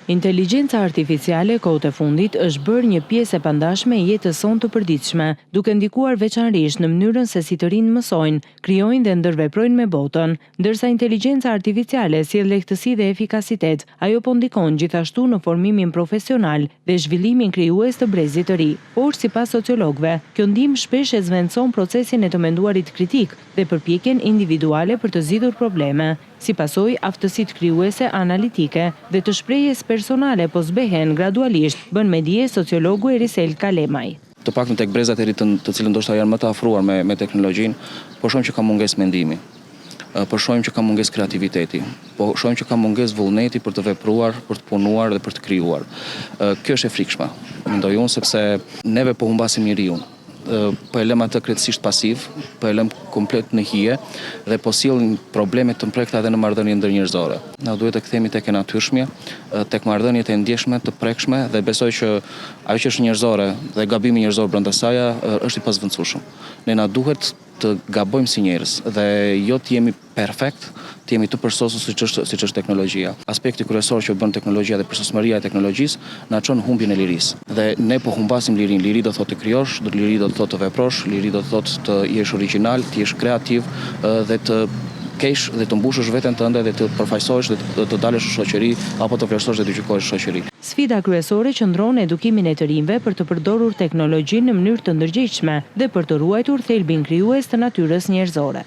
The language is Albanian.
Inteligjenca artificiale kohët e fundit është bërë një pjesë e pandashme e jetës sonë të përditshme, duke ndikuar veçanërisht në mënyrën se si të rinjtë mësojnë, krijojnë dhe ndërveprojnë me botën. Ndërsa inteligjenca artificiale sjell lehtësi dhe efikasitet, ajo po ndikon gjithashtu në formimin profesional dhe zhvillimin krijues të brezit të ri. Por, sipas sociologëve, kjo ndihmë shpesh e zëvendëson procesin e të menduarit kritik dhe përpjekjen individuale për të zgjidhur probleme. Si pasojë, aftësitë krijuese, analitike dhe të shprehjes personale po zbehen gradualisht, bën me dije sociologu Erisel Kalemaj. Të paktën tek brezat e ri të, të cilët ndoshta janë më të afruar me me teknologjinë, po shohim që ka mungesë mendimi. Po shohim që ka mungesë kreativiteti. Po shohim që ka mungesë vullneti për të vepruar, për të punuar dhe për të krijuar. Kjo është e frikshme, mendoj unë, sepse neve po humbasim njeriun. Po e lëmë atë krejtësisht pasiv, po e lëmë komplet në hije dhe po sjellin probleme të mprehta edhe në marrëdhënie ndërnjerëzore. Na duhet të kthehemi tek e natyrshmja, tek marrëdhëniet e ndjeshme, të prekshme dhe besoj që ajo që është njerëzore dhe gabimi njerëzor brenda saj është i pazëvendësueshëm. Ne na duhet të gabojmë si njerëz dhe jo të jemi perfekt, të jemi të përsosur siç është siç është teknologjia. Aspekti kryesor që bën teknologjia dhe përsosmëria e teknologjisë na çon në humbjen e lirisë. Dhe ne po humbasim lirinë. Liri do të thotë të krijosh, liri do të thotë të veprosh, liri do të thotë të jesh origjinal, të jesh kreativ dhe të kesh dhe të mbushësh veten tënde dhe të përfaqësohesh dhe të, të dalësh në shoqëri apo të vlerësosh dhe të gjykohesh në shoqëri. Sfida kryesore qëndron në edukimin e të rinjve për të përdorur teknologjinë në mënyrë të ndërgjegjshme dhe për të ruajtur thelbin krijues të natyrës njerëzore.